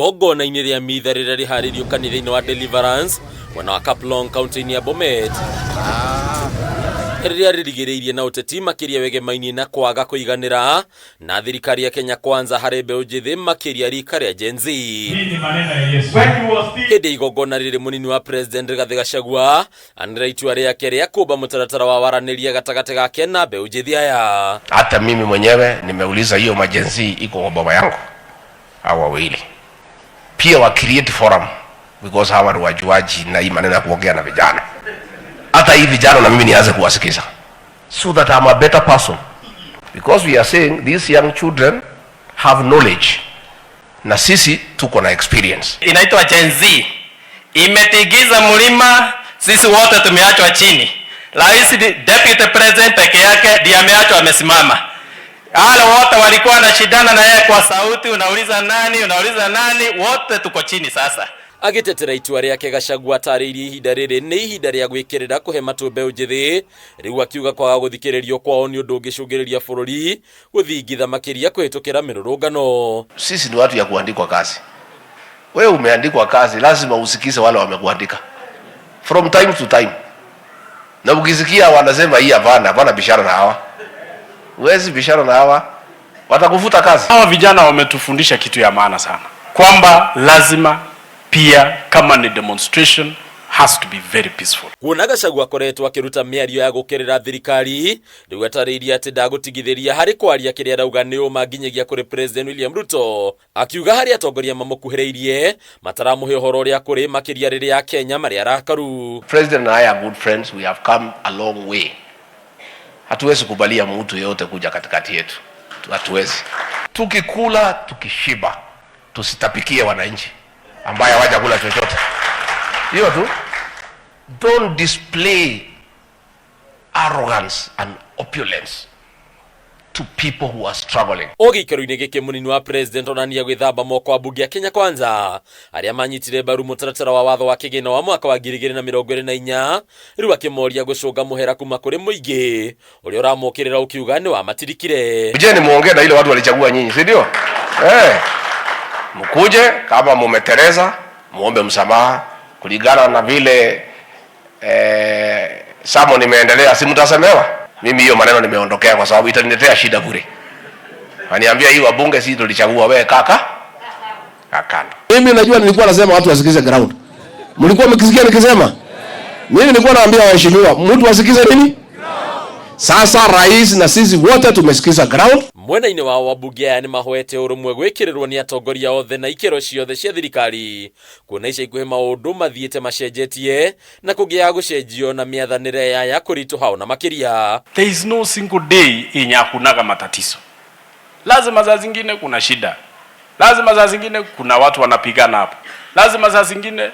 Igongona-inĩ rĩa mitha rĩrĩa rĩharĩirio kanitha-inĩ wa Deliverance mwena wa Kaplong kaunti-inĩ ya Bomet, rĩrĩa rĩrigĩrĩirie na ũteti makĩria wegemainie na kwaga kũiganĩra na thirikari ya Kenya Kwanza harĩ mbeũ njĩthĩ makĩria rika rĩa Gen Z. Hĩndĩ ya igongona rĩrĩ, mũnini wa President Rigathĩ Gachagua anĩrĩra itua rĩake rĩa kũmba mũtaratara wa waranĩria gatagatĩ gake na mbeũ njĩthĩ aya. Hata mimi mwenyewe nimeuliza hiyo ma-Gen Z iko kwa boma yangu, hawa wawili pia wa create forum, because hawa ni wajuaji na hii maneno ya kuongea na vijana. Hata hii vijana na mimi nianze kuwasikiza so that I'm a better person, because we are saying these young children have knowledge na sisi tuko na experience. Inaitwa Gen Z imetigiza mlima, sisi wote tumeachwa chini. Rais, deputy president peke yake ndiye ameachwa amesimama. Wale wote walikuwa wanashindana na yeye kwa sauti, unauliza nani, unauliza nani, wote tuko chini sasa. Agĩtetera itua rĩake, Gachagua atarĩirie ihinda rĩrĩ nĩ ihinda rĩa gwĩkĩrĩra kũhe matũ mbeũ njĩthĩ rĩu, akiuga kwaga gũthikĩrĩrio kwao nĩ ũndũ ũngĩcũngĩrĩria bũrũri gũthingitha makĩria kũhĩtũkĩra mĩrũrũngano. Sisi ni watu ya kuandikwa kazi. Wewe umeandikwa kazi, lazima usikize wale wamekuandika from time to time, na ukisikia wanasema hii hapana, hapana, bishana na hawa, huwezi bishana na hawa, watakufuta kazi. Hawa vijana wametufundisha kitu ya maana sana, kwamba lazima pia kama ni demonstration has to be very peaceful. Kuona Gachagua akoretwo akĩruta mĩario ya gũkĩrĩra thirikari, rĩu atarĩirie atĩ ndagũtigithĩria harĩ kwaria kĩrĩa arauga nĩ ũma nginyagia kũrĩ President William Ruto, akiuga harĩ atongoria mamũkuhĩrĩirie mataramũhe ũhoro ũrĩa kũrĩ, makĩria rĩrĩa Kenya marĩ arakaru. President and I are good friends, we have come a long way. Hatuwezi kubalia mtu yeyote kuja katikati yetu, hatuwezi. Tukikula tukishiba, tusitapikie wananchi ambaye hawajakula chochote. Hiyo tu. Don't display arrogance and opulence to people who are struggling. O gĩikaro-inĩ gĩkĩ, mũnini wa president onania gwĩthamba moko ambunge a Kenya Kwanza arĩa manyitire mbaru mũtaratara wa watho wa kĩgĩna wa mwaka wa 2024, rĩu akĩmoria gũcũnga mũhera kuma kũrĩ mũingĩ ũrĩa ũramũkĩrĩra, ũkiuga nĩ wamatirikire. Kujeni muongee na ile watu walichagua nyinyi, si ndio? Eh. Mkuje kama mumeteleza, muombe msamaha kulingana na vile sermon imeendelea, si mtasemewa? Mimi hiyo maneno nimeondokea kwa sababu itaniletea shida bure. Aniambia hii wabunge si tulichagua wewe kaka? Kakando. Mimi najua nilikuwa nasema watu wasikize ground. Mlikuwa mkisikia nikisema? Mimi nilikuwa naambia waheshimiwa, mtu wasikize nini? Sasa rais na sisi wote tumesikiza ground. Mwena-inĩ wao, wabunge aya nĩ mahoete ũrũmwe gwĩkĩrĩrwo nĩ atongoria othe na ikĩro ciothe cia thirikari, kuona ica ikuhĩ maũndũ mathiĩte macenjetie na kũngĩaga gũcenjio na mĩathanĩre yaya kũritũha ona makĩria. There is no single day yenye hakunaga matatizo. Lazima saa zingine kuna shida, lazima saa zingine kuna watu wanapigana hapo, lazima saa zingine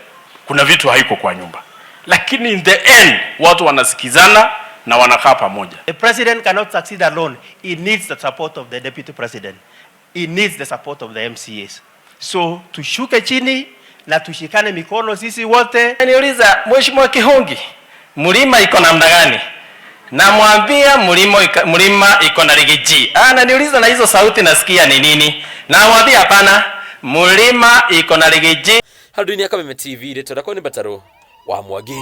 kuna vitu haiko kwa nyumba, lakini in the end watu wanasikizana na wanakaa pamoja. The president cannot succeed alone. He needs the support of the deputy president. He needs the support of the MCAs. So tushuke chini na tushikane mikono sisi wote. Niuliza, "Mheshimiwa Kihungi, mlima iko namna gani?" Namwambia mlima iko na Riggy G. Ananiuliza, "Na hizo sauti nasikia ni nini?" Namwambia, "Hapana, mlima iko na Riggy G." Handũ-inĩ ya Kameme TV, rĩtwa rĩakwa nĩ Mbatarũ wa Mwangi.